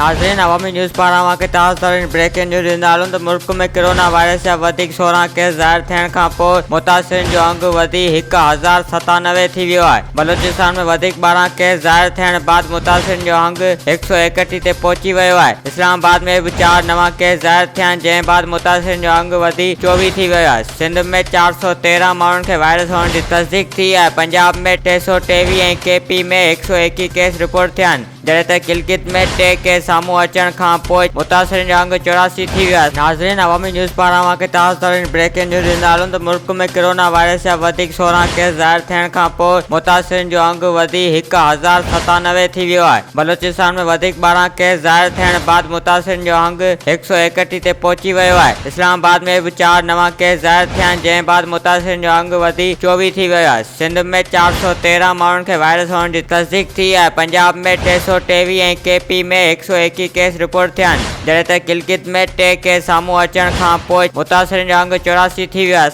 ناظرين عوامي نيوز پاران اوهان کي تازه ترين بريڪنگ نيوز ڏيندا هلون ته ملڪ ۾ ڪرونا وائرس جا وڌيڪ 16 ڪيس ظاهر ٿيڻ کانپوء متاثرين جو انگ وڌي 1097 ٿي ويو آهي. بلوچستان ۾ وڌيڪ 12 ڪيس ظاهر ٿيڻ بعد متاثرين جو انگ 131 تي پهچي ويو آهي. اسلام آباد ۾ به چار نوان ڪيس ظاهر ٿيا آهن جنهن بعد متاثرين جو انگ وڌي 24 ٿي ويو آهي. سنڌ ۾ 413 ماڻهن کي وائرس هئڻ جي تصديق ٿي آهي. پنجاب ۾ 323 ۽ ڪي پي ۾ 121 ڪيس رپورٽ ٿيا آهن. جڏهن ته گلگت ۾ ٽي ڪيس سامهون اچڻ کان پوء متاثرين جو انگ 84 ٿي ويو آهي. ناظرين عوامي نيوز پاران اوهان کي تازه ترين بريڪنگ نيوز ڏيندا هلون ته ملڪ ۾ ڪرونا وائرس جا وڌيڪ 16 ڪيس ظاهر ٿيڻ کان پوء متاثرين جو انگ وڌي 1097 ٿي ويو آهي. بلوچستان ۾ وڌيڪ 12 ڪيس ظاهر ٿيڻ بعد متاثرين جو انگ 131 تي پهچي ويو آهي. اسلام آباد ۾ به چار نوان ڪيس ظاهر ٿيا آهن جنهن بعد متاثرين جو انگ وڌي 24 ٿي ويو آهي. سنڌ ۾ 413 ماڻهن کي وائرس هئڻ جي تصديق ٿي آهي. پنجاب ۾ 323 ۽ ڪي پي ۾ 121 ڪيس رپورٽ ٿيا آهن. جڏهن ته گلگت ۾ ٽي ڪيس سامهون اچڻ کان پوء متاثرين جو انگ 84 ٿي ويو آهي.